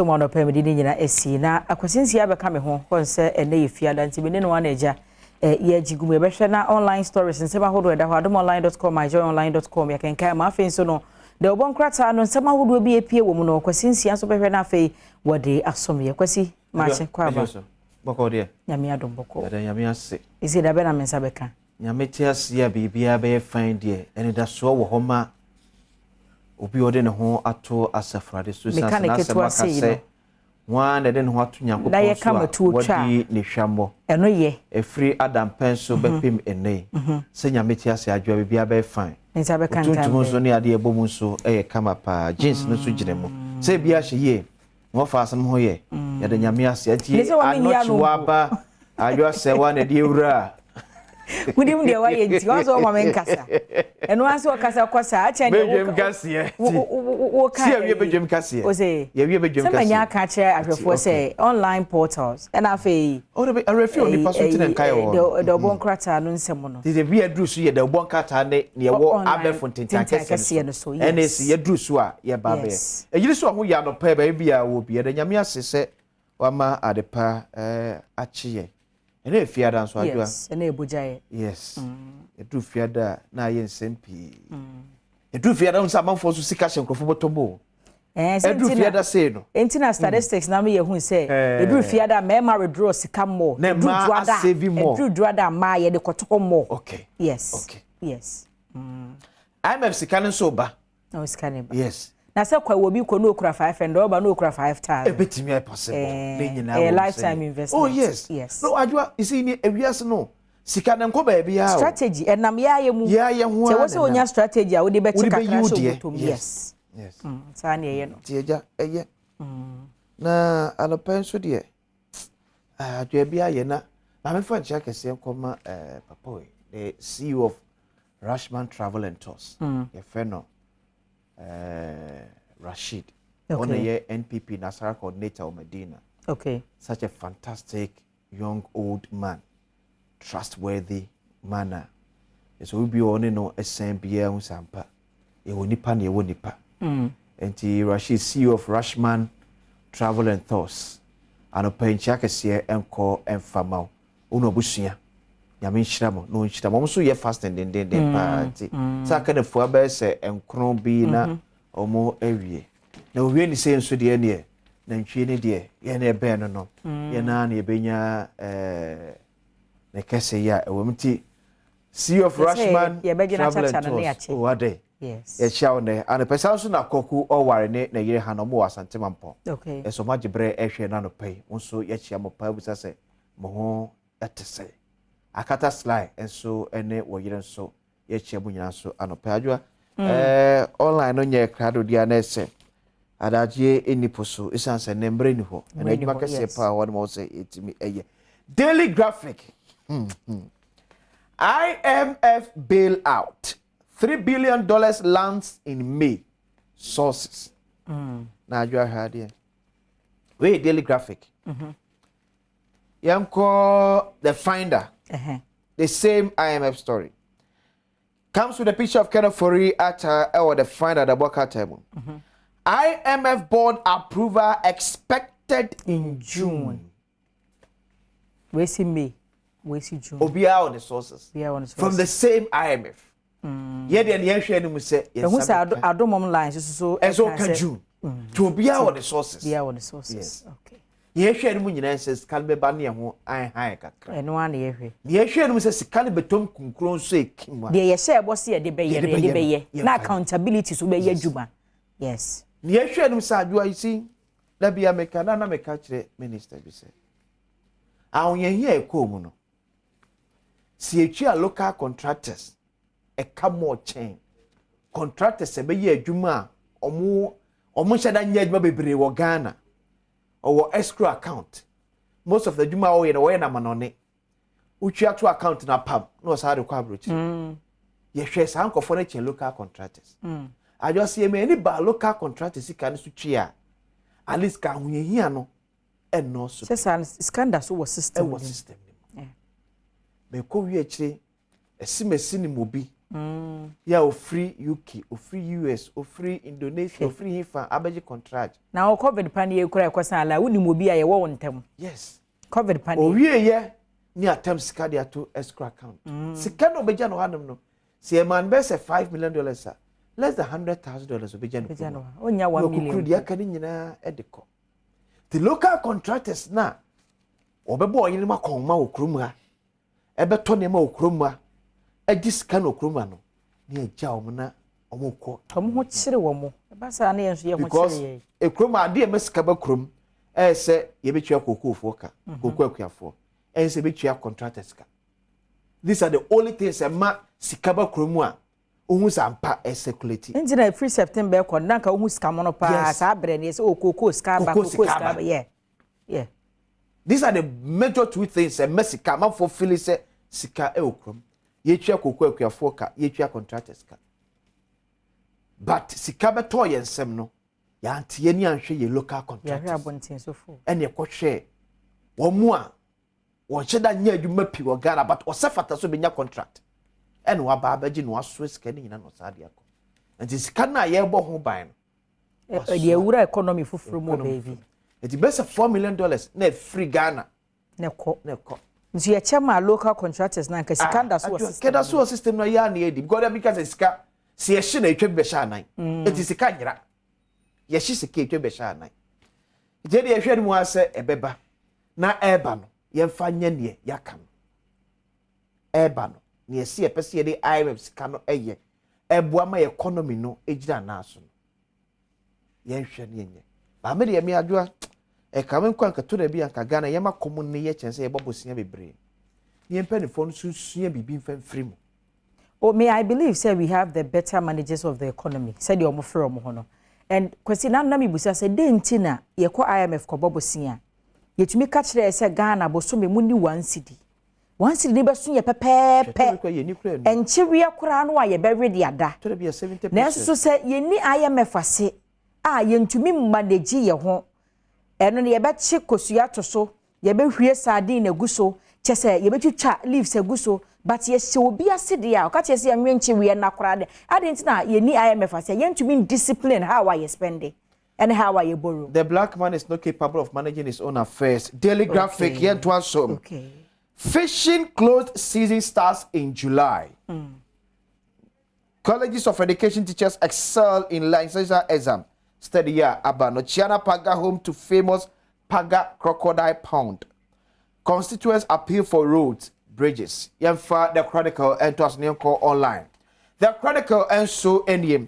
Mu anɔpa mede ne nyina asi na Akwasinsia bɛka me ho hɔ sɛ ɛnɛ yɛ fiada, nti mene no ana agya yɛagye gu mu. Yɛbɛhwɛ na online stories, nsɛm ahodoɔ ɛda hɔ, adomonline.com, myjoyonline.com, yɛkenkan ma. Afei nso no, deɛ ɔbɔ nkrataa no, nsɛm ahodoɔ bi epie wɔ mu no, Kwasinsia nso bɛhwɛ na afei wɔde asom yɛ. Kwasi, maakye kɔ aba. Bɔkɔ deɛ? Nyame adom, bɔkɔ. Yɛda Nyame ase. Ɛsi da bɛ na me nsa bɛka? Nyame te ase a, biribiara bɛyɛ fan deɛ. Ɛnidasoɔ wɔ hɔ ma obi a ɔde ne ho ato Asafurade so. Meka ne ketewa sei no. Wɔn a na ɛde ne ho ato Na Nyankopɔn yɛka so a matuo twa a, wɔdi ne hwammɔ. Ɛno yɛ. Ɛfiri Adampɛn so bɛpem ɛnnɛ yi, sɛ Nyame te ase adwoa, biribiara bɛyɛ fine. Ne nsa bɛka Otuntum ntam nso bɛn. ne adeɛ ɛbɔ mu nso ɛyɛ kama paa. Jeans no nso gyina mu sɛ ebi ahyɛ yie na wɔfa asɛm ho yɛ. Yɛde Nyame ase nti. Ne sɛ wɔn yi ano anɔkye mpo. Waba adwoa sɛ wa na ɛde ewura. Wonim deɛ wayɛ nti wɔn nso wɔma me nkasa. Ɛno ara nso ɔkasa kɔ saa akyɛn deɛ. Bɛdwam kaseɛ. Woka si awie bɛdwam kaseɛ. O sɛ yɛwie bɛdwam sɛ manya kaseɛ. aka akyerɛ ahwɛfoɔ sɛ online portals ɛna afei ɔde bɛ awerɛfi onipa so tena nkae wɔ hɔ. Deɛ ɔbɔ nkrataa no nsɛm no. Tete bi yɛduru so yɛ dɛ ɔbɔ nkrataa ne neɛ ɛwɔ online abɛfo ntentan kɛseɛ no so, kɛseɛ no so ɛna yes. esi yɛduru so a yɛba bɛyɛ ɛyiri so ɔho yɛ anɔpa yɛ baabi bi a wɔ bi. Yɛda Nyame ase sɛ wama adepa akye yɛ. Ɛna efiada nso adwoa. Yes, ɛna ɛbogya yɛ. Yes, yɛduru fiada a na ayɛ nsɛm pii. Yɛduru fiada no sɛ amanfoɔ nso sika hyɛ nkurɔfoɔ bɔtɔ mu o. Ɛɛ, sɛ ɛduru nti na fiada sei no nti na statistics na meyɛ hu sɛ ɛduru fiada a, mmarima withdraw sika more. Na ɛduru mmaa dwoada asave more. Ɛduru dwoada a, mmaa yɛde kɔtɔ hɔ more. Yes. IMF sika no nso ba. Na o sika ne ba. Na sɛ kwa wɔ bi kɔ na okura 500, ɔba na okura 5,000. Ebetumi ayɛ possible. Ne nyinaa ɛyɛ wɔ mu lifetime investment. Oh yes. No adwoa, you see, ni ewiase no sika ne nkɔ baabi a o. Strategy ɛnam yɛayɛ mu. Yɛayɛ ho sɛ ara wɔ sɛ na onya ɛnam. strategy a wode bɛkye Wode kakra bɛyi wo hyɛ deɛ. obotom. Yes. Saa ne ɛyɛ no. Nti agya ɛyɛ na anɔpɛ nso deɛ, adwoa bi ayɛ na maame fa nkyɛn kɛseɛ nkɔma papa yi, the CEO of Rashman Travel and Tours. Yɛfrɛ no Rashid. Ɔno yɛ NPP Nasara coordinator wɔ Medina. Such a fantastic young old man, trustworthy man a ɛsɛ obi a ɔne no ɛsɛn biara ho sampa. Yɛwɔ nipa na yɛwɔ nipa. Nti Rashid, CEO of Rashman Travel and Tours, anɔpa nkyia kɛseɛ nkɔ mfama wo wo na abusua. Nyame nhyira mo na ɔnhyira mo. Ɔmo nso yɛ fasting dendenden paa, nti sɛ aka no fua bɛyɛ sɛ 9 bi na ɔmo awie. Na owie ne sei nso deɛ, neɛ nantwie ne deɛ yɛn na ɛbɛn no, yɛn naa na yɛbɛnya ne kɛse yi a ɛwɔ mu. Nti CEO of Yɛsɛ Rashman yɛbɛgye Travel and n'akyakya no ne Tours yɛakye. O adɛ yɛkyia wo nɛ anɔpɛ. Saa nso na Kɔku ɔware ne yere ha na ɔmo wɔ Asante Mampɔn. Ɛsɛ ɔmo agye berɛ ɛhwɛ no anɔpɛ yi. Wo nso yɛkyia mo paa, bisa sɛ mo ho ɛte sɛ. Akata Sly nso ne wɔ yere nso, yɛkyia mo nyinaa nso anɔpɛ. Adwoa, online no nyɛ krado deɛ na ɛsɛ adagyeɛ ɛni po so, ɛsiane sɛ ne mmerɛ ni hɔ ɛna Mmerɛ ni adwuma hɔ, kɛseɛ yes. paa hɔ no ma wo sɛ ɛtumi ɛyɛ Daily Graphic. IMF bailout, $3 billion lands in May, sources. Na adwoa, hwɛ adeɛ wei, Daily Graphic. Yɛnkɔ The Finder. The same IMF story comes with a picture of Ken Ofori-Atta ɛwɔ The Finder, the Bɔkata mu. IMF board approval expected in June. Wei si May, wei si June. Obiara on the sources. Obiara on the From the same IMF. Yɛ deɛ ne yɛhwɛ no mu sɛ yɛn ɛhu nsa sɛ bɛka. Adom Online nso so ɛnso ɛka ka sɛ June. To obiara wɔ the sources. Obiara wɔ the sources. Okay. Yɛhwɛ no mu nyinaa sɛ sika no bɛba ne ɛho anhan kakra. Ɛno ara na yɛhwɛ. Ne yɛhwɛ no mu sɛ sika no bɛtɔm kunkuro nso ekim a. Deɛ yɛhyɛ ɛbɔ sɛ yɛde bɛyɛ no, Yɛde yɛde bɛyɛ no, bɛyɛ yɛmfa na nyɛ. accountability so bɛyɛ adwuma. Yes. Ne yɛhwɛ no mu sɛ adwoa yi si dabi a meka na meka kyerɛ minister bi sɛ ahoyɛhia a ɛkɔɔ mu no, si yɛtua local contractors ɛka mu ɔkyɛn contractors ɛbɛyɛ adwuma a ɔmo nhyɛ da nyɛ adwuma bebree wɔ Ghana, ɔwɔ escrow account. Most of the adwuma a ɔyɛ no, wɔyɛ namanɔne, wotua to account na pam na ɔsan de kɔ aburokyire. Yɛhwɛ saa nkɔfoɔ no kyɛn local contractors. Adwo sɛ yɛmɛ ani ba local contractors sika no so twe a, at least ka ahoyɛhia no ɛnnɔɔso. Sɛ saa no, sika nda so wɔ system ɛwɔ no mu. System no mu mɛkɔ wie akyire ɛsimesi ne mu bi. Yɛ a ofiri UK, ofiri US, ofiri Indonesia, ofiri hifa abɛgye contract. Na wɔ COVID paneɛ kura ɛkɔsan ala, wonim obi a yɛwɔ wo ntam. COVID paneɛ. Owie yɛ ne atam sika de ato escrow account. Sika na obɛgya no hanom no, sɛ yɛ man bɛ sɛ $5 million a, less than $100,000 obɛgya no Bɛgya kurom. No ha. Onya 1 million. Okukuru deɛ aka ne nyinaa de kɔ. The local contractors na wɔbɛbɔ ɔyere mu akɔnma wɔ kurom ha, ɛbɛtɔ nneɛma wɔ kurom ha, ɛgye sika no wɔ kurom ha no, ne agya wɔn na wɔn kɔ. Wɔn ho kyere wɔn. Ɛba saa ne yɛn nso yɛn ho Because kyere yɛn. Ekurom a adeɛ ɛmɛ sika ba kurom ɛyɛ sɛ yɛbɛtua kookoofoɔ ka, kookoo akuafoɔ, ɛyɛ sɛ yɛbɛtua contractors ka. These are the only things ɛma sika ba kurom a ohun sɛ ampa ɛcirculate. Nti na efiri September kɔ na nka ohun sika mono paa. Saa abirɛ ni yɛ sɛ o kookoo sika aba. Kookoo kookoo sika sika aba. aba, yeah. These are the major two things ɛmɛ sika amanfoɔ feel sɛ sika ɛwɔ kurom: yɛtua kookoo akuafoɔ ka, yɛtua contractors ka. But sika bɛtɔɔ yɛn nsɛm no, yɛante yɛn ni anhwɛ yɛ local Yɛahwɛ contractors. Abɔnten sofo. Ɛna ɛkɔhwɛ wɔn mu a wɔnhyɛ da nyɛ adwuma pii wɔ Ghana, but ɔsɛ fata so bɛnya contract, ɛna waba abɛgye na wasoa sika no nyinaa na ɔsaa de akɔ. Nti sika no a yɛrebɔ ho ban no, Ɛde ewura economy foforɔ mu wɔ baabi. Nti bɛsɛ $4 million na ɛfiri Ghana Na ɛkɔ. Na ɛkɔ. Nti yɛkyɛ ma local contractors na nka sika da so wɔ system. Kɛda so wɔ system no, yɛ a na yɛdi, because ɛbi ka sɛ sika sɛ yɛhye na etwa bi bɛhyɛ anan. Nti sika nyera, yɛhye sika etwa bi bɛhyɛ anan. Nti ɛde yɛhwɛ no mu ara sɛ ɛbɛba na ɛɛba no, yɛmfa nyɛ neɛ yɛaka no. Ɛɛba no, neɛ yɛsi yɛpɛ sɛ yɛde IMF sika no ɛyɛ ɛboa ma yɛ economy no egyina anan so no, yɛnhwɛ no yɛnyɛ. Maame deɛ, mi adwoa ɛka me nkɔ ankato na bi anka Ghana yɛma kɔm ne yɛ kyɛn sɛ yɛbɔ bosia bebree ne yɛn mpanimfoɔ no nso sua biribi mfa mfiri mu. Oh, me, I believe say we have the better managers of the economy. Sɛdeɛ ɔmo frɛ ɔmo ho no. And Kwasi na mi busa sɛ den nti na yɛkɔ IMF kɔbɔ bosia. Yɛtumi ka kyerɛ sɛ Ghana bosome mu ni 1 cedi. 1 cedi ne bɛso yɛ pɛpɛɛpɛ. Ɛnkyeweɛ koraa no a yɛbɛwe de ada. Nanso so sɛ yɛni IMF ase a, yɛntumi manage yɛ ho. Ɛno no yɛbɛkye kosua to so, yɛbɛhwie sardine agu so, kyɛ sɛ yɛbɛtwitwa leaves agu so, but yɛhyɛ obi ase deɛ a ɔka kyerɛ sɛ yɛnwe nkyeweɛ na koraa de ade. Nti na yɛni IMF ase a, yɛntumi discipline how a yɛ spend ɛne how a yɛ borrow. The black man is not capable of managing his own affairs. Daily Graphic, yɛntoa so. Fishing closed season starts in July. Colleges of Education teachers excel in licensure exam. Study year aba no. Chiana Paga, home to famous Paga Crocodile Pond. Constituents appeal for roads, bridges. Yɛmfa The Chronicle ɛnto aso ne yɛnkɔ online. The Chronicle nso nie.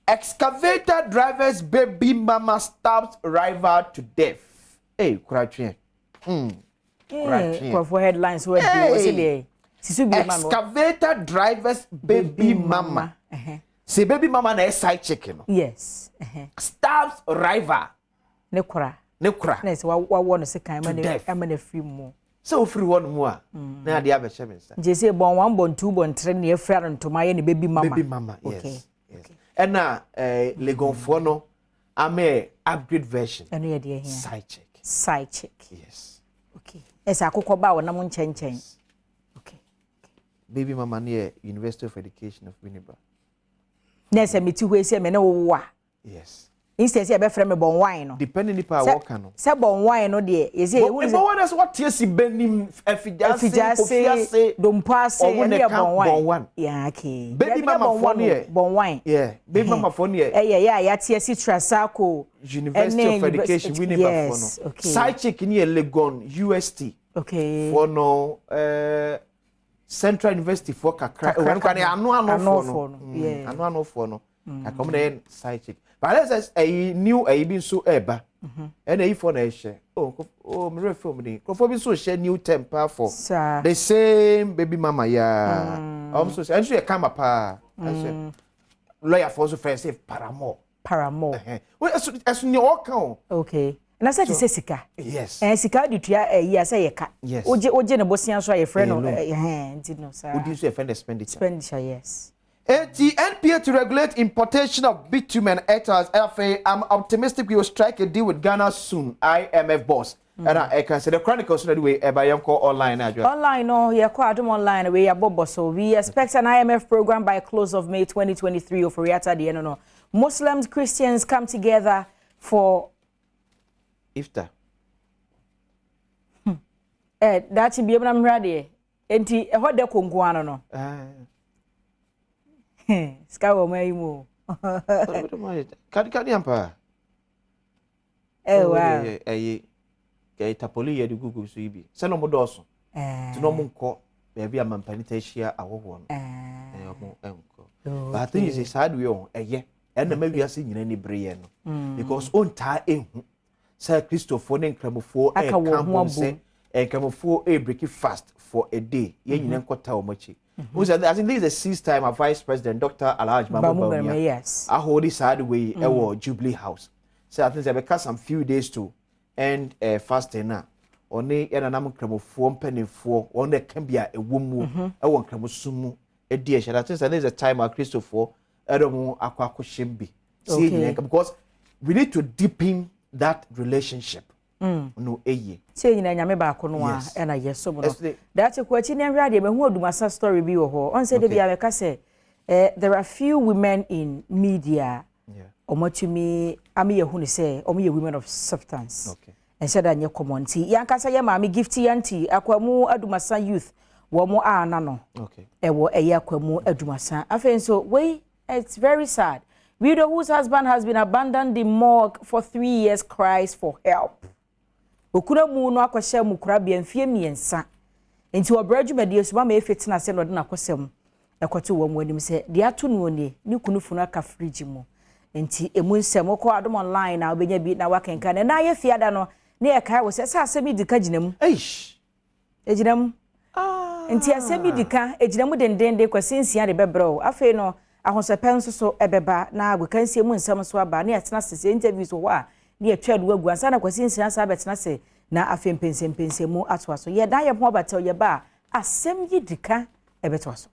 Excavator driver's baby mama stabs rival to death. Hey, kuratwe. Kuratwe. Nkurɔfoɔ headlines wɔ di wɔ sɛ deɛ sisu bi ma no. Excavator driver's baby mama. Sɛ baby mama na ɛ side chick no. Stabs rival. Ne kora. Ne kora. Na sɛ wawɔ no sekan ma To ne death. ama ne firi mu. Sɛ ofiri hɔ nom a, na adeɛ abɛhyɛ me nsa. Nti sɛ bɔn one, bɔn two, bɔn three ne efura no ntoma yɛ ne baby mama. Baby mama, yes. Ɛna Legonfoɔ no ama upgrade version. Ɛno yɛ deɛ hia. Side chick. Side chick. Yes. Okay, ɛsɛ akokɔ ba a wɔnam nkyɛnkyɛn, okay. Baby mama no yɛ University of Education of Winneba. Na ɛsɛ meti hɔ esi ɛmɛ ne wowo a, instead sɛ yɛbɛfrɛ me bɔn wine no. Depending nipa a wɔka no. Sɛ bɔn wine no deɛ yɛsɛ ewu sɛ bɔn wine sɛ wɔte esi benim Ɛfidase, Kofi ase, Dompo ase, ɔmo ɛno na yɛ ɛka bɔn wine. Bɔn wine. Yeah, okay. Baby Yɛde mama bɔn foɔ one no yɛ o, bɔn wine. Yeah, baby mama foɔ no yɛ ɛyɛ yɛ a yɛate asi Trasacco. University of Education Winneba foɔ no. Side chick ni yɛ Legon UST foɔ no, Central University foɔ kakra. Kakra ɛwɔ no kora ne ka ho. ano ano foɔ no. Anofoɔ no, yeah. Ano ano foɔ no kakra, ɔmo na yɛ side chick. But alɛ sɛ ɛyi new ɛyi bi nso ɛɛba, ɛna ɛyi foɔ na ɛhyɛ oh oh mmerɛ film ni nkurɔfoɔ bi nso hyɛ new term paa for Saa. the same baby mama yaa. Ɔmo nso ɛnso yɛ kama paa. Ɛnso lawyer foɔ nso fɛ sɛ paramour. Paramour. Ɛhɛn ɛso ɛso nea ɔka o. Okay, na sɛ te sɛ sika. Sika de tua ɛyi a sɛ yɛ ka. Wogye ne bosia so a yɛfrɛ no Ɛyɛ loan. Ɛhɛn, nti no saa. Wodi nso yɛ fɛ no expenditure. Expenditure, yes. Eti NPA to regulate importation of bitumen ethers. Afei, "I'm optimistic we will strike a deal with Ghana soon," IMF boss. Ɛna ɛka sɛ the Chronicles no de wei ɛba. Yɛnkɔ online na adwa. Online no, yɛkɔ Adom Online, wei yɛabɔbɔ so. "We expect an IMF program by close of May 2023," Ofori-Atta deɛ no. "Muslims, Christians come together for iftar." Daakye biem na mmra deɛ. Enti ɛhɔ dɛ konko ano no. Sika wɔ mo ayi mu o. Kadi ampa. Eh, wow. Ɛyɛ ɛyɛ tapoli yɛ de gugu so yi bi. Sɛ na ɔmo dɔɔso. Nti na ɔmo nkɔ baabi a mampanin ta ahyia ahɔhoɔ no. Ɛɛ, ɔmo nkɔ. But I think sɛ saa de wei ɔho ɛyɛ ɛna ma wiase nyinaa ni bere yɛ no. Because ɔntaa ehu sɛ Kristofoɔ ne Nkramofoɔ aka ɛɛka wɔn ho bom abom. Sɛ Nkramofoɔ ɛɛbreak fast for a day, yɛn nyinaa nkɔta wɔn akyi. Who said, I think this is the sixth time our Vice President, Dr. Alhaji Mahmoud Bamu Bawumia, Bawumia, yes. Ahodi saa de wei ɛwɔ Jubilee House. So I think sɛ bɛka some few days to end fasting na ɔne yɛn Nkramofoɔ mpanimfoɔ wɔn na ɛka bi a ɛwɔ mu ɛwɔ Nkramosom mu ɛdi ɛhyɛ. I think sɛ this is the time a Kristofoɔ ɛde wɔn akɔ akɔhyɛ bi. See, nyinaa nka, because we need to deepen that relationship. No eye. Sɛ nyina Nyame baako no a ɛna yɛsom no. Daakye kɔ akyi ne nhwɛ adeɛ, mahu Adumasa story bi wɔ hɔ. Ɔn sɛ de bia mɛka sɛ there are few women in media ɔmo atumi ama yɛhu ne sɛ ɔmo yɛ women of substance. Ɛnhyɛ da nyɛ common, nti yɛankasa yɛ maame Gifty Yanti, Akwamu Adumasa youth wɔn mo ana no ɛwɔ ɛyɛ Akwamu Adumasa. Afei nso wei, it's very sad. "Widow whose husband has been abandoned in morgue for 3 years cries for help." Okura mu no akɔhyɛ mu korabea mfie 3, nti ɔbrɛ dwumadie so mama efe tena ase na ɔde n'akɔsɛm ɛkɔto wɔn anim sɛ deɛ ato no nie, ne kunu funu aka fridge mu. Nti emu nsɛm, wokɔ Adom Online na wobɛnya bi na wakenkan. Na ɛna ayɛ fiada no ne yɛkae wɔ sɛ asɛm yi di ka gyina mu. Eish. Egyina mu. Nti asɛm yi di ka egyina mu dendenden. Kwasi Nsia de bɛbrɛ o. Afei no ahosɛpɛ nso so ɛbɛba na agokansie mu nsɛm nso aba ne yɛtena ase sɛ interviews wɔ hɔ a ne yɛtwa do agu ansa na Kwasi Nsia sa abɛtena ase na afei mpɛnsɛmpɛnsɛm mu atoa so. Yɛdan yɛn ho abatɛw, yɛba a asɛm yi di ka ɛbɛtoa so.